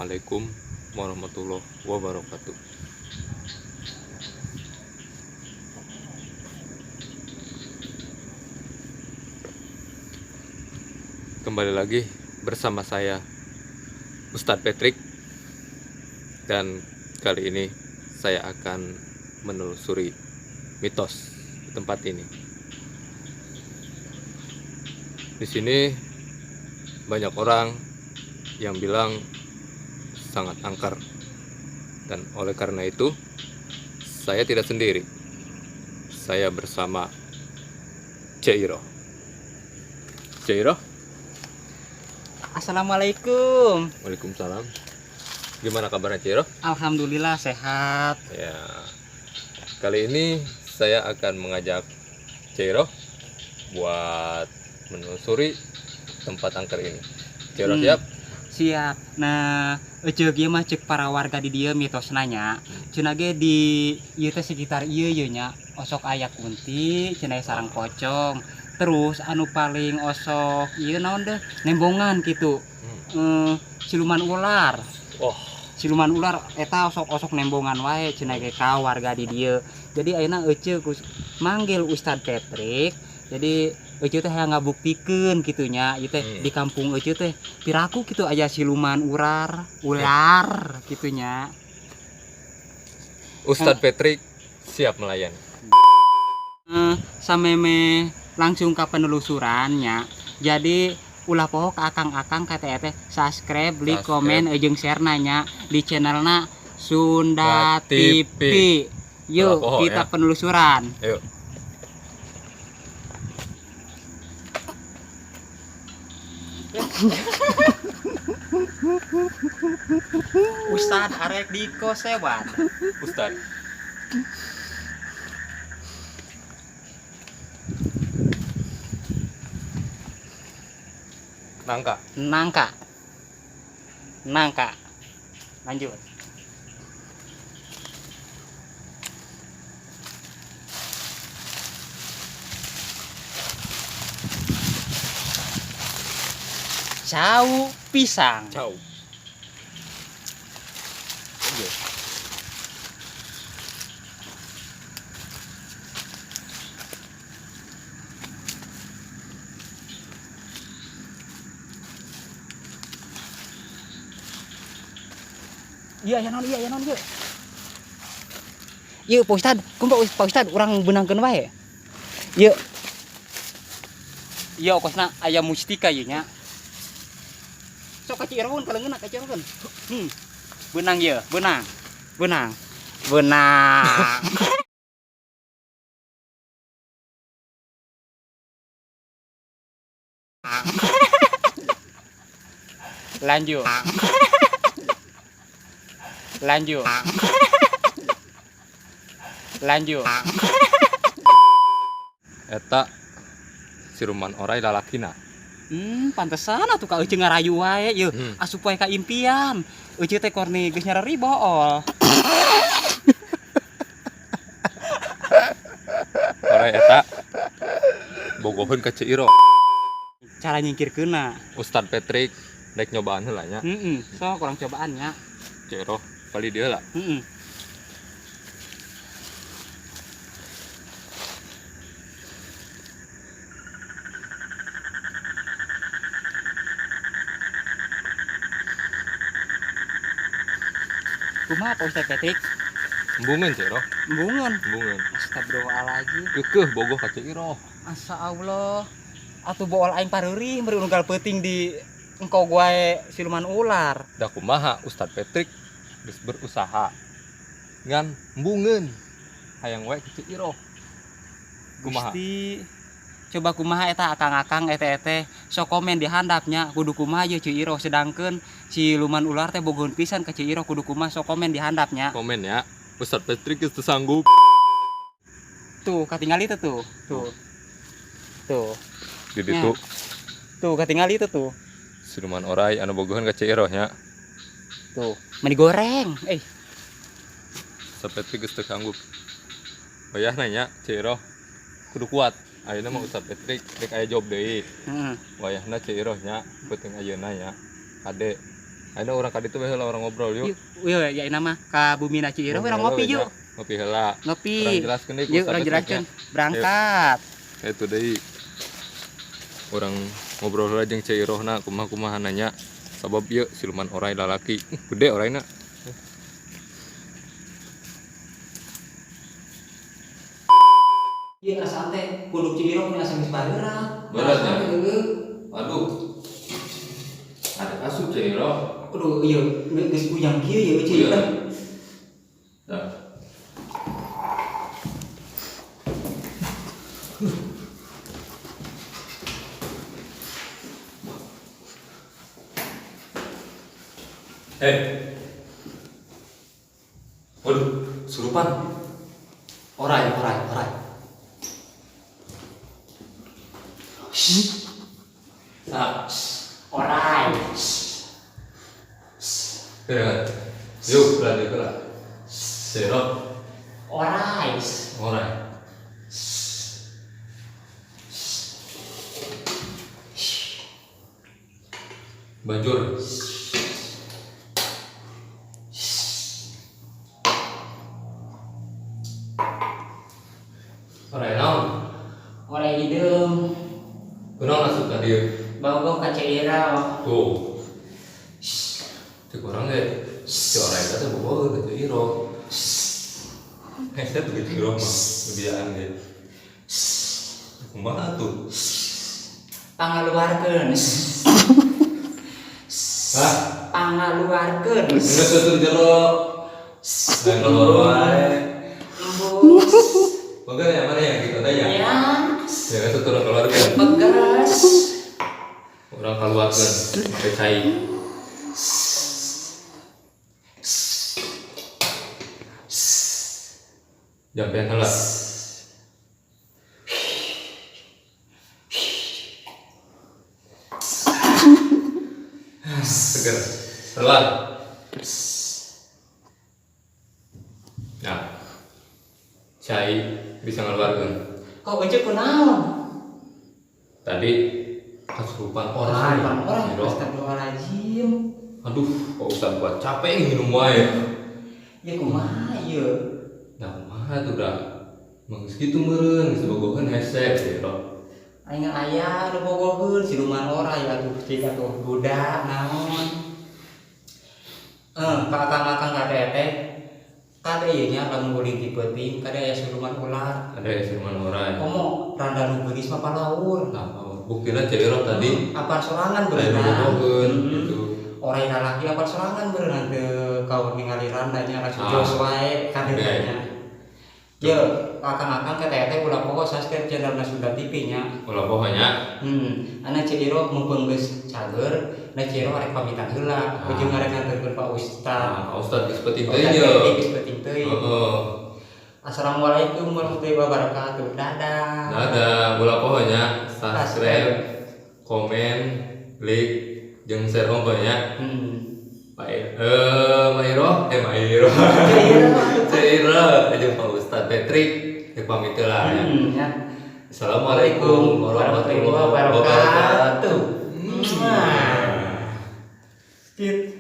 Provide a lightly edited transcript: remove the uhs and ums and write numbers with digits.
Assalamualaikum warahmatullahi wabarakatuh. Kembali lagi bersama saya Ustadz Patrick, dan kali ini saya akan menelusuri mitos di tempat ini. Di sini banyak orang yang bilang sangat angker, dan oleh karena itu saya tidak sendiri. Saya bersama Ceiro. Ceiro. Assalamualaikum. Waalaikumsalam. Gimana kabarnya, Ceiro? Alhamdulillah sehat. Ya. Kali ini saya akan mengajak Ceiro buat menelusuri tempat angker ini. Ceiro siap? Siap. Nah, eceuk ieu mah cek para warga di dieu mitosna nya. Cenah ge di ieu teh sekitar ieu ye nya osok aya kunti, cenah sarang pocong. Terus anu paling osok ieu naon deh nembongan gitu. Siluman ular. Oh. Siluman ular eta osok-osok nembongan wae cenah ge ka warga di dieu. Jadi ayeuna eceuk manggil Ustad Patrick. Jadi eceuk teh hayang ngabuktikeun kitu nya, ieu teh di kampung eceuk teh piraku kitu aya siluman ular, ular kitu nya. Ustad Patrick siap melayani. Sameme langsung ke penelusurannya. Jadi ulah poho ka akang-akang ka teh subscribe, like, komen, jeung share nanya di channelna Sunda TV. TV. Yuk Ulah poho, kita ya. Penelusuran. Yuk. Ustad arek di kosewan. Ustad. Nangka. Nangka. Nangka. Lanjut. Cau pisang. Cau. Iya ya non, iya ya non, iya. Iya Pak Ustad, kumaha Pak Ustad urang beunangkeun wae. Iya. Iya kosna aya mustika ieu nya. Sok ka Cireun kaleungeunna ka Cireun. Beunang ieu, beunang. Beunang. Beunang. Lanjut. Lanjut. Lanjut. Eta siluman orai lalakina. Pantesan atuh ka euceung ngarayu wae yeuh. Asup wae ka impian. Euceung teh korni geus nyareri bool. Orai eta bogoheun ka Ceiro. Cara nyingkirkeunna. Ustad Patrick rek nyobaan heula nya. Heeh, sok urang cobaan nya. Ceiro kali dia lah. Kumaha Pak Ustad Patrick? Embungeun Ceiro. Embungeun. Embungeun. Astagfirullahaladzim. Kekeh bogoh ka Ceiro. Asa Allah. Atuh bool aing pareurih meureun unggal peuting di engkau wae siluman ular. Da kumaha Ustad Patrick geus berusaha ngan embungeun hayang wae ka Ceiro. Kumaha? Gusti. Coba kumaha eta akang-akang ete-ete sok komen di handapnya kudu kumaha ye Ceiro sedangkeun siluman ular teh bogoheun pisan ka Ceiro kudu kumaha sok komen di handapnya. Komen ya. Ustad Patrick geus teu sanggup. Tuh katingali teh tuh. Tuh. Tuh. Di ditu. Tuh katingali teh tuh. Siluman orai anu bogoheun ka Ceiro nya. Tuh, meni goreng. Ustad Patrick geus teu sanggup. Wayahna nya Ceiro kudu kuat. Ayeuna mah Ustad Patrick rek aya job deui. Wayahna Ceiro nya peuting ayeuna nya. Kade Ayeuna urang ka ditu we heula urang ngobrol yuk. Yuk, yuk ya nama ka Bumi na Ceu Iroh urang ngopi yuk. Ngopi heula. Ngopi. Urang jelaskeun deui ku Yuk Ustad urang Patrick jelaskeun. nya. Berangkat. Itu deui. Urang ngobrol heula jeung Ceu Irohna kumaha-kumaha nanya. Sabab ieu siluman orai lalaki. Gede oraina. Ieu asa teh punduk Ceu Iroh asa geus bareurak. Berat nya? Heeh. Aduh. Ada asup Ceu Iroh. Aduh, ieu geus kuyang kieu ieu Ceu Iroh. Nah. Waduh, surupan. Orai, orai, orai. Nah, Orai. ya. Yuk, lanjut lah. Serok, Orai. orai. Banjur. Orai naon? Orai hideung. Kunaon asup ka dieu? Bawa ka Ceu Iroh. Tuh. Cek urang ge, si orai eta teh bogoheun ka Ceu Iroh. Hese tuh Ceu Iroh mah, kebiasaan ge. Kumaha tuh? Pangaluarkeun. Hah? Pangaluarkeun. Geus atuh jero. Lain keluar wae. Embus. Pegel ya mana ya gitu teh ya? Ya. Ya kan tuh urang keluarkeun. Pegas. Urang keluarkeun make cai. Jampean heula. Seger. Telan. Nah. Cai bisa ngeluarkeun. Kok ece kunaon? Tadi kasurupan orai. Kasurupan orai. Gitu. Astagfirullahaladzim. Aduh, kok usah buat capek minum wae. Ya kumaha ieu? Nah, kumaha tuh dah. Mangis kitu meureun, geus bogoheun hese gitu. Aing aya nu bogoheun siluman orai atuh cik atuh budak naon. Ka akang-akang ka teteh. Kade ieu nya lamun ulin ti peuting, kade aya siluman ular. Ada ya siluman orai. Komo randa nu geulis mah palaur. Nah, buktina Ceu Iroh tadi Apar sorangan aya nu berenang. bogoheun gitu. Orai lalaki apar sorangan berenang teu kaur ningali randanya langsung Ah. jos wae kadeunya. Ye, akang-akang ka teteh ulah poho subscribe channel Sunda TV nya. Ulah poho nya. Ana Ceu Iroh mumpung geus cager, na Ceu Iroh rek pamitan heula, Ah. ujung arek nganterkeun Pak Ustad. Nah, Pak Ustad geus peuting Pak teuing Ustad ye. geus peuting teuing. Heeh. Assalamualaikum warahmatullahi wabarakatuh. Dadah. Dadah, ulah poho nya subscribe, komen, like, jeung share ongkoh nya. Pak Mairo, Mairo. Ceu Iroh, jeung Pak Ustad Patrick, rek pamit heula ya. Ya. Assalamualaikum warahmatullahi wabarakatuh. Mwah. Skip.